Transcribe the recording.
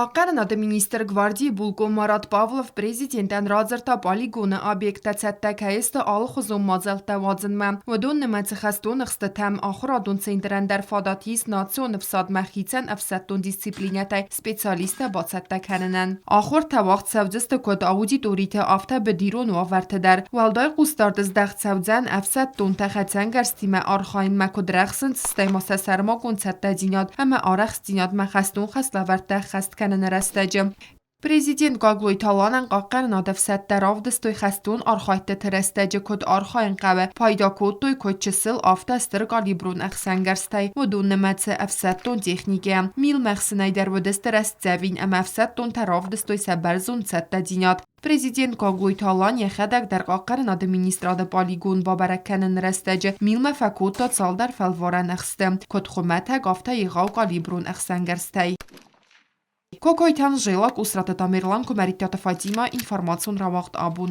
Хъахъхъӕнынады министр гвардийы булкъон Марат Павлов президентӕн радзырдта полигоны объекттӕ цӕттӕ кӕй сты алыхуызон мадзӕлттӕ уадзынмӕ. Уыдон нымӕцы хӕстон ӕхстытӕм ахуырадон центрӕн дӕр фадат ис национ ӕфсадмӕ хицӕн ӕфсӕддон дисциплинӕтӕй специалисттӕ бацӕттӕ кӕнынӕн. Ахуыртӕ уагъд цӕудзысты куыд аудиториты, афтӕ быдирон уавӕрты дӕр. Уӕлдай хъусдард здӕхт цӕудзӕн ӕфсӕддонтӕ хӕцӕнгӕрзтимӕ архайынмӕ куыд рӕхсынц, стӕй ма сӕ сӕрмагонд цӕттӕдзинад ӕмӕ арӕхстдзинадмӕ хӕстон хӕслӕвӕрдтӕ ӕххӕст кӕныны рӕстӕджы. Президент Гаглойты Аланӕн хъахъхъӕнынад ӕфсӕдтӕ равдыстой хӕстон архайдтыты рӕстӕджы куыд архайын хъӕуы, пайда кодтой куыд чысыл, афтӕ стыр калиброн ӕхсӕнгӕрзтӕй, уыдон нымӕцы ӕфсӕддон техникӕйӕ. Милмӕхсынӕй дӕр уыдысты рӕстдзӕвин ӕмӕ ӕфсӕддонтӕ равдыстой сӕ бӕрзонд цӕттӕдзинад. Президент Гаглойты Алан йӕхӕдӕг дӕр хъахъхъӕнынады министрады полигон бабӕрӕг кӕныны рӕстӕджы милмӕ фӕкодта цалдӕр фӕлварӕн ӕхсты, куыд хуымӕтӕг, афтӕ егъау калиброн ӕхсӕнгӕрзтӕй. Кокойты Анжела, Къусраты Тамерлан, Куымӕридтаты Фатимӕ, информацион рауагъд абон.